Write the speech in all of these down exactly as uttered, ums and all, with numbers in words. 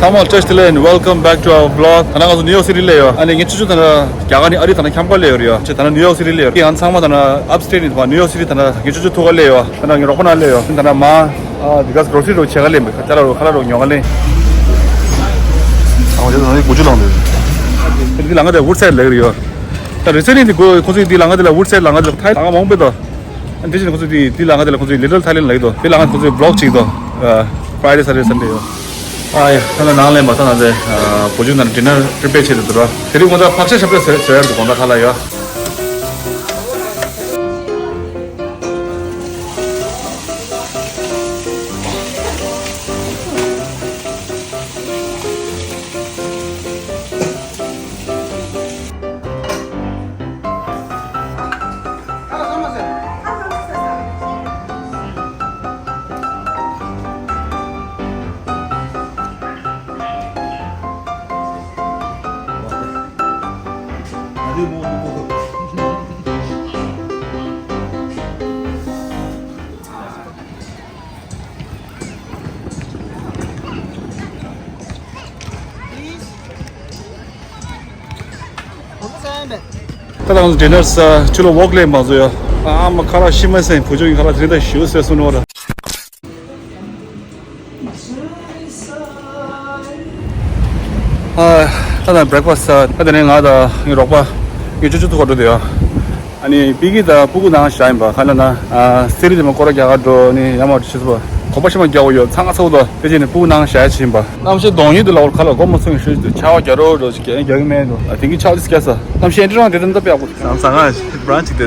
Hello, welcome back to our vlog. ད་ནི་ང་ཚོ་ནིའུ་ཡོག་སི་ཊི་སླེབས་ཡོད། ཨ་ནི་ངའི་ཆུང་ཆུང་ད་ནི་རྒྱ་གར་ནས་ཨ་རི་ད་ནི་ཁྱམས་ཁར་སླེབས་ཡོད་རེད་ཡ། ད་ནི་ནིའུ་ཡོག་སི་ཊི་སླེབས་ཡོད་རེད། ང་ཚང་མ་ད་ནི་ཨབ་སི་ཊེཊ་ནས་ད་ནིའུ་ཡོག་སི་ཊི་ད་ནི་ངའི་ཆུང་ཆུང་ཐུག་གར་སླེབས་ཡོད། ད་ནི་ངའི་རོགས་པ་ནང་སླེབས་ཡོད། ད་ནི་མ་ཨ་འདི་ག་གྲོ་སི་རོགས་བྱེད་ག་སླེབས་མེད། ཁ་ལག་རོགས་ཁ་ལག་རོགས་ཉོ་ག་སླེབས། ཨ་འོ་དེ་ད་ནི་གུ་ཅུ་ལངས་འདུག་དེ་ལ་ང་དེ་ཝུཌ་སའིཌ་ལབ་ཀྱི་རེད་ཡ། ད་རི་སེ་ནི་འདི་གོ་ཁོ་ཚོས་འདི་ལ་ང་དེ་ལ་ཝུཌ་སའིཌ་ལ་ང་དེ་ལ་ཐའི་ལ་ང་མང་པོ་དོ། ཨ་འདི་བཞིན་ཁོ་ཚོས་འདི་འདི་ལ་ང་དེ་ལ་ཁོ་ཚོས་Little Thailand ལབ་ཀྱི་འདུག་དེ་ལ་ང་ཁོ་ཚོས་vlog བྱེད་ཀྱི་འདུག་ཨ་Friday Saturday Sunday ཡོ། ཨ་ཡ་ད་ནི་ནང་ལ་མ་ཚང་ན་དེ་བུ་ཆུང་ད་ནི་dinner prepare བྱེད་དུ་འདུག་ར། དེ་རིང་ཁོང་ཚོ་ཕག་ཤ་ཞབས་བྲོ་བཟོས་བཟོས་ཡ་འདུག་དགོང་དག་ཁ་ལག་ཡོ། ད་ང་ཚོ་dinner ས་ཕྱི་ལོགས་walk ལས་མ་བཟོ་ཡ། ཨ་མ་ཁ་ལག་ཤི་མ་སེང་བུ་ཆུང་གི་ཁ་ལག་དེ་རིང་ད་ཞུ་ཟེར་སོང་ནོ་ར། ཨ་ད་ད་breakfast ད་དེ་ནས་ང་ད་ངའི་རོགས་པ་ངའི་ཅོ་ཅོ་ཐུག་ག་འགྲོ་དེ་ཡ། ཨ་ནི་པི་ཀི་ད་སྤུ་གུ་ནང་བཞག་ཡིན་པ་ཁ་ན་ན་ཨ་སེ་རི་དེ་མ་སྐོར་ར་རྒྱག་ག་འགྲོ་ནི་ཡ་མ་ཆི་སོ་གོམ་པ་ཤི་མ་རྒྱག་གོ་ཡོད་ཚང་ང་ཚོ་ད་དེ་རྗེས་ནས་སྤུ་གུ་ནང་བཞག་ཡ་ཕྱིན་པ་གནམ་གཤིས་གདོང་ཡུལ་དུ་ལ་བར་ཁ་ལ་སྒོ་མ་ཚུགས་ཤུལ་དུ་ཆར་པ་རྒྱག་རོགས་འགྲོ་ཞིག་རྒྱག་གི་མེད་འགྲོ། ཨ་དེང་གི་ཆར་པ་དེ་སྐྱ་ས་གནམ་གཤིས་ཨེ་འདྲ་རང་དེ་ཙམ་ད་དཔེ་ཡག་པོ་འདུག་བསམ་བསམ་ང་brunch དེ་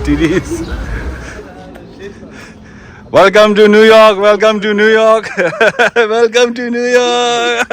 ཏི་རིས། Welcome to New York. Welcome to New York. Welcome to New York.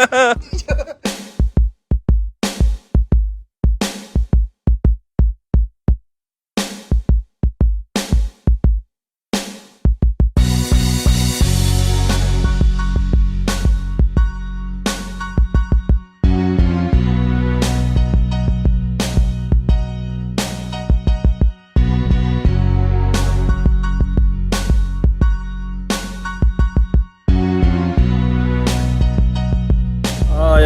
ཨ་ཡ།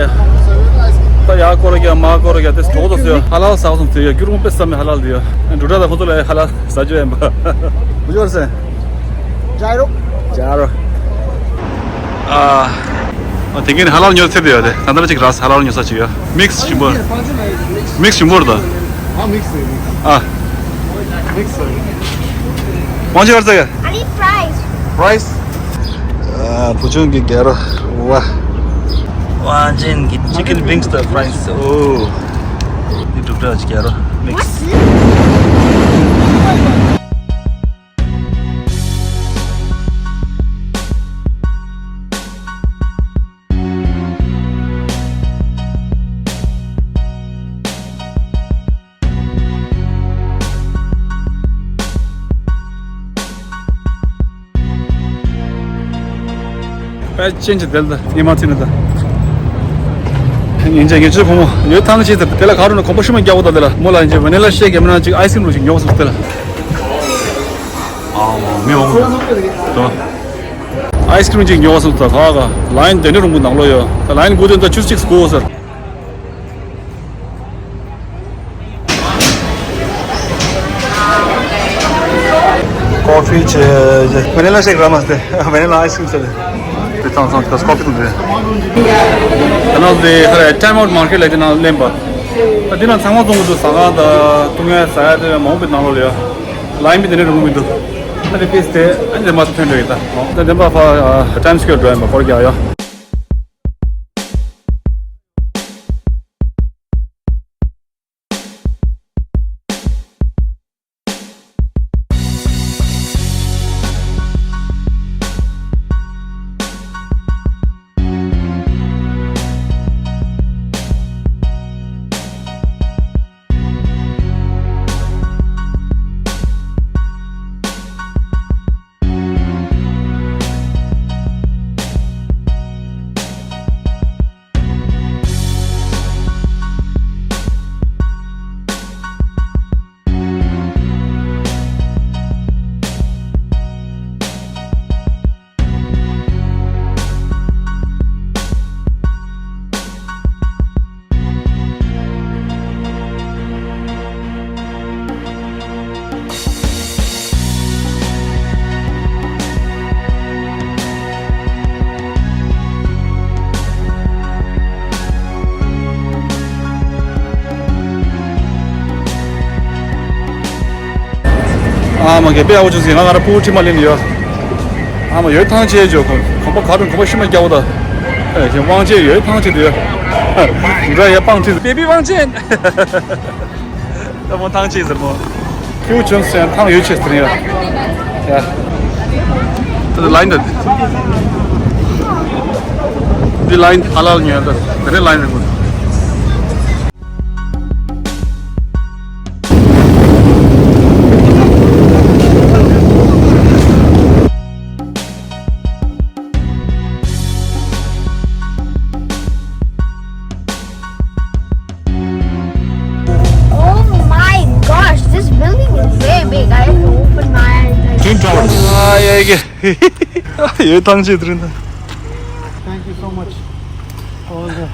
ད་ཡ་སྐོར་རྒྱག་མ་སྐོར་རྒྱག་དེ་གྲོགས་དང་ཟེར་ཧ་ལ་ལ་ཟག་སོང་ཟེར་ཡ། སྐྱུར་མོ་དཔེ་བསམ་མེད་ཧ་ལ་ལ་དེ་ཡ། འབྲུ་སྒྲ་དང་ཁོ་ཚོ་ལ་ཧ་ལ་ཟ་རྒྱུ་ཡིན་པ། བུ་ཅོར་སེ། ཇའི་རོ། ཇའི་རོ། ཨ། ཨ་དེ་གིན་ཧ་ལ་ལ་ཉོ་ཐེབས་དེ་ཡ་དེ། ད་ལྟ་ཅིག་ར་ཧ་ལ་ལ་ཉོ་ས་ཅིག་ཡ། མིག་སི་ཞིམ་པོ། མིག་སི་ཞིམ་པོ་རེད་ད། ཨ། མིག་སི་རེད། མིག་སི། མང་ཆེ་བར་ཚད་ཡ། I need fries. Fries? ཨ། བུ་ཆུང་གི་རྒྱ་རོ། ཝ། ཝ་ཅན་གྱི་chicken wings དང་fries། ཨོ། འདི་འབྲུག་སྒྲ་གི་རྒྱ་རོ། མིག་སི། དཔེ་ཅན་གྱི་དེ་ལ་ཉི་མ་ཚིག་ནི་ད། ཉིན་རྒྱ་ངེད་ཚོའི་བུ་མོ་ཡོད་ཐང་ཆེ་དེ་དེ་ལ་ག་རུ་ནི་གོམ་པ་ཤུ་མ་རྒྱག་གོ་ད། དེ་ལ་མོ་ལ་ཡིན་གྱི་vanilla shake གི་མི་ན་ཅིག་ice cream རུ་ཅིག་ཉོ་སོང་དེ་ལ། ཨ་མི་འོང་དོ། ice cream ཅིག་ཉོ་སོང་ད། ག་ག་line དེ་ནི་རུང་གི་ནང་ལོ་ཡོད། ད་line དགུ་དོན་ད་ཆུ་ཅིག་སྒོ་ཟེར། Coffee ཆེ། Vanilla shake ར་མ་སྟེ། Vanilla ice cream ཟེར། དེ་ཚང་ཚང་དེ་coffee དང་དེ། ད་ནང་དེ་ཧ་ར་Time Out Market ལ་དེ་ནང་ལེན་པ། ད་དེ་ནང་ཚང་མ་བཙོང་གི་འདུག་ཟ་ཁང་དང་བཏུང་ཡ་ཟ་ཡ་དེ་མང་པོ་ནང་ལོགས་ལ་ཡོད། Line མི་དེ་ནས་རུང་མི་འདུག་ད་དེ་ཕེས་དེ་ཨ་ནི་དེ་མ་ཐོན་འགྲོ་ཡི་ད། ད་དེ་འབའ་ཕ་Times Square འགྲོ་ཡིན་པ་སྐོར་རྒྱག་ཡ། ཨ་མ་གི་དཔེ་ཡག་པོ་བྱུང་ཟིན། ང་ང་ར་ཕྲུ་གུ་ཁྲིད་མ་ལེན་ཡོད། ཨ་མ་ཡོད་ཐང་ཆད་ཇོ་ཁོ་ཁོ་པ་ག་རུ་ཁོ་པ་ཤི་མ་རྒྱག་པོ་ད། ཨེ་ཞེ་དབང་ཆེ་ཡོད་ཐང་ཆད་དུ་ཡོད། འདྲ་ཡ་པང་ཁྲིད་པེ་པི་དབང་ཆེན། ད་མོ་ཐང་ཆད་ཟེར་མོ། ཁྱེའུ་ཆུང་སེམས་ཐང་ཡོད་ཆེ་ཟེར་ཡ། ཡ། ད་ལ་ཡིན་ད། འདི་ལ་ཡིན་ཧ་ལ་ལ་ཉོས་ད། དེ་རིང་ལ་ཡིན་རེད་མོ། Oh my gosh, this building is very big. I have to open my eyes. Like, Twin Towers. ཨ་ཡ་ཡ། ཡོད་ཐང་ཆད་དུ་རིན་ད། Thank you so much. All the,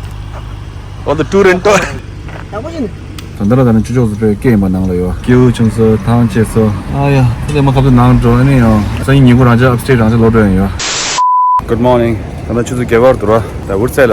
all the tour and tour. ད་ལྟ་ར་ད་ནི་ཆུ་ཕྱོགས་སུ་སྤྲད་སྐད་ཡིན་པ་ནང་ལ་ཡོད། སྐྱེའུ་ཆུང་སོ་ཐང་ཆད་སོ། ཨ་ཡ། ད་ལྟ་མ་ཁབ་ཏུ་ནང་འགྲོ་ཨ་ནི་ཡོད། སང་ཉིན་ཉིན་གུང་རང་ཅག་ཨབ་སི་ཊེ་རང་ཅག་ལོག་འགྲོ་ཡ་ཡོད། Good morning. ད་ལྟ་ཆུ་ཚོད་བརྒྱད་པར་འདུག་ར། ད་ཝུད་སའིཌ་ལ་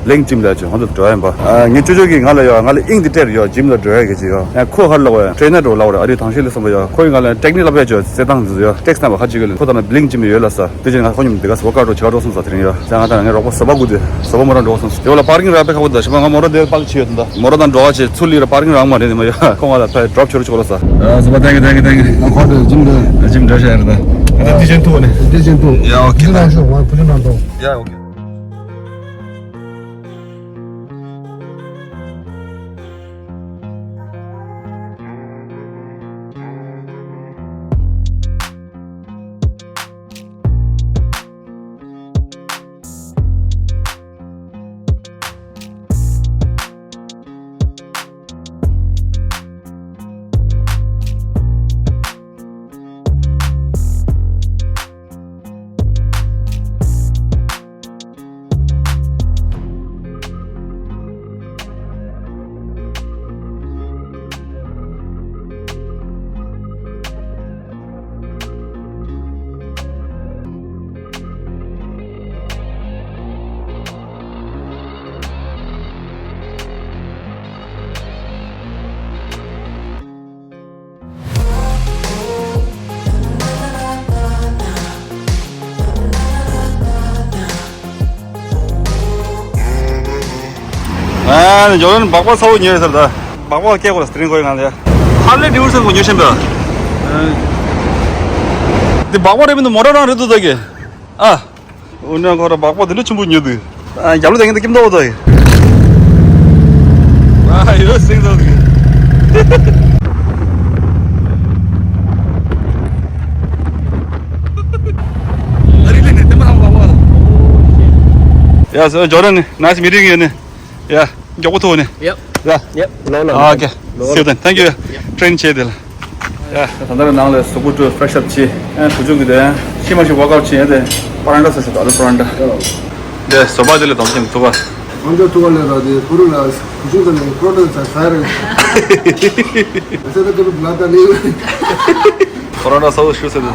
བི་ལིང་ཇིམ་ལ་ཅིག་ཧོན་དུ་འགྲོ་ཡིན་པ། ངའི་ཅོ་ཅོ་གིས་ང་ལ་ཡོད། ང་ལ་དབྱིངས་འདི་སྤྲད་ཡོད། ཇིམ་ལ་འགྲོ་ཡ་གི་ཅིག་ཡོད། ཡང་ཁོ་ཧར་ལ་བ་ཡང་ཊེ་ནར་འགྲོ་ལ་བ་ར། ཨ་རི་ཐང་ཤེས་ལ་སོང་པ་ཡོད། ཁོ་ཡིས་ང་ལ་ཡང་ཊེག་ནིག་ལ་བས་ཅོ་ཟེར་སྟངས་འདི་ཡོད། ཊེག་སི་ནམ་བར་ཁ་ཅིག་ཡོད་ལ། ཁོ་ད་ན་བི་ལིང་ཇིམ་ཡོད་ལ་ས། དེ་ཅིག་ང་ཁོ་མཉམ་འདི་ག་ས་ཝོག་ཨའུཊ་འགྲོ་བྱེད་ག་འགྲོ་སོང་ས་དེ་རིང་ཡོད། ས་ང་ད་ང་རོགས་པ་ཟོ་པ་གུ་དེ་ཟོ་པ་མོ་རང་འགྲོ་སོང་ས། དེ་བ་ལ་པར་ཀིང་རག་པའི་ཁ་བོ་ད་ཞི་པ་ང་མོ་ར་དེ་པར་ཆི་ཡོད་ད། མོ་ར་དང་འགྲོ་བ་ཆེ་ཚུར་ལི་ར་པར་ཀིང་རག་མ་རེད་ནི་མ་ཡོད། ཁོ་ང་ལ་ཕ་ཌོབ་ཆོ་ར་ཆོ་ལ་ས། ཨ་ཟོ་པ་ཐེང་ཀི་ཐེང་ཀི་ཐེང་ཀི། ཨ་ཁོ་དེ་ཇིམ་དེ། ཇིམ་འདྲ་ཤ་ཡ་ར་ད། ཨ་ད་དེ་ཅན་ཐུ་ནི། དེ་ཅན་ཐུ། ཡ་ཨོ་ཁེ། དེ་ནང་ཤོག་ང་ཕུ་ཆུ་ནང་ཐོ། ཡ་ཨོ་ཁེ། ཨ་ནི་ཇོ་རན་སྦག་སྦག་ཚ་བོ་ཉོས་ཟེར་ད། སྦག་སྦག་སྐད་གོ་ལ་སི་ཊི་རིང་གོ་ཡི་ང་ལ་ཡ། ཧར་ལེ་ཌེ་ཝི་སན་གོ་ཉོས་ཤེམ་པ། འདི་སྦག་སྦག་རེད་མི་འདུག་མོ་ཊ་རང་རེད་འདུག་ད་གི། ཨ། འུ་ནི་ཁོ་ར་སྦག་སྦག་འདི་འདྲ་ཆེན་པོ་ཉོས་འདུག་ཨ་རྒྱབ་ལོ་དེ་ངེད་ཀྱི་ཀིམ་ཏོག་ཏོ་ཡི། ཨ་ཡོད་སེང་ཏོག་ཏོ་ཡི། ཡ་སོ་ཇོ་རན་ནི་ནའི་སི་མི་ཊིང་ཡོད་ནི། ཡ་མགྱོགས་པོ་ཐུག་ནི། Yep. ཡ། Yep. No, no, no. Okay. No. See you then. Thank you. Yep. ཊེན་བྱས་དེ་ལ། ཡ། ད་ལྟ་ནང་ལ་གཟུགས་པོ་བཀྲུས་ཕེ་རེ་ཤི་ཨབ་བྱས། ཨ་བུ་ཆུང་གི་དེ་ཤི་མ་ཤི་ཝོག་ཨའུཊ་བྱས་དེ་པ་རན་ཊ་ཟ་ཤོག་ད་ལོ་པ་རན་ཊ། དེ་བཟོ་པ་དེ་ལ་དམ་ཞིང་ཐུག་པ། ང་ཚོ་ཐུག་པ་ལས་ར་དེ་ཁོ་རང་ལ་བུ་ཆུང་དེ་ནས་པོ་རོ་ཊ་ཟ་ཟ་རེད། ཨ་ཚ་ད་ཀ་རུ་ལ་ད་ལེ། པ་རན་ཊ་ཟ་བོ་ཤུ་ཟེར་དེ།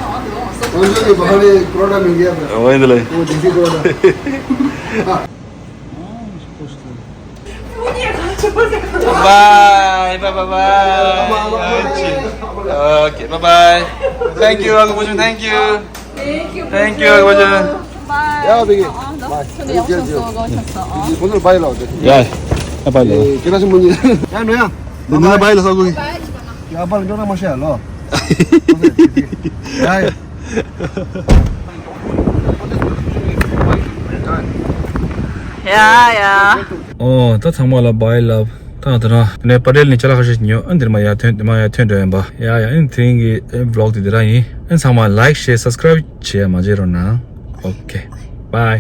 ང་ཚོ་གི་བ་ཧ་ནི་པོ་རོ་ཊ་མི་འགྱེད་པ། འོ་ཡིན་དེ་ལེ། འོ་དེ་ཤི་པོ་རོ་ཊ། Bye, bye, bye, bye. Okay, bye, bye. Thank you, Uncle Bujun, thank you. Thank you, Uncle Bujun. Bye. ཡ་བི་ཀི། ཨ་ད་ཁྱོད་ཡག་པོ་བྱུང་སོང་། དགོང་ཁྱབ་སོང་། ཨ་ཁོ་ཚོར་བའི་ལོ། ཡ་ཡ་བའི་ལོ། ཁྱེད་རང་ཤི་མོ་ཉིད། ཡ་ནོ་ཡ། ནི་ནི་བའི་ལོ་ས་གོ་གི། ཡ་པ་ལ་འགྲོ་ན་མ་ཤེས་ལོ། ཡ་ཡ། ཡ་ཡ། ཨོ་ད་ཚང་མ་ལ་བའི་ལབ། ད་དེ་རང་ནས་པ་ཏེལ་ནས་ཅ་ལག་ཁ་ཤས་ཉོ། ཨ་འདིར་མ་ཡར་ཐོན་དེ་མ་ཡར་ཐོན་འགྲོ་ཡིན་པ། ཡ་ཡ། ཨ་དེ་རིང་གི་ཝི་ལོག་དེ་དེ་རང་ཡིན། ཨ་ཚང་མ་ལའིཀ་ཤེར་སབ་སི་ཀ་རའིབ་བྱེད་ཡ་མ་བརྗེད་རོགས་གནང་། Okay, bye.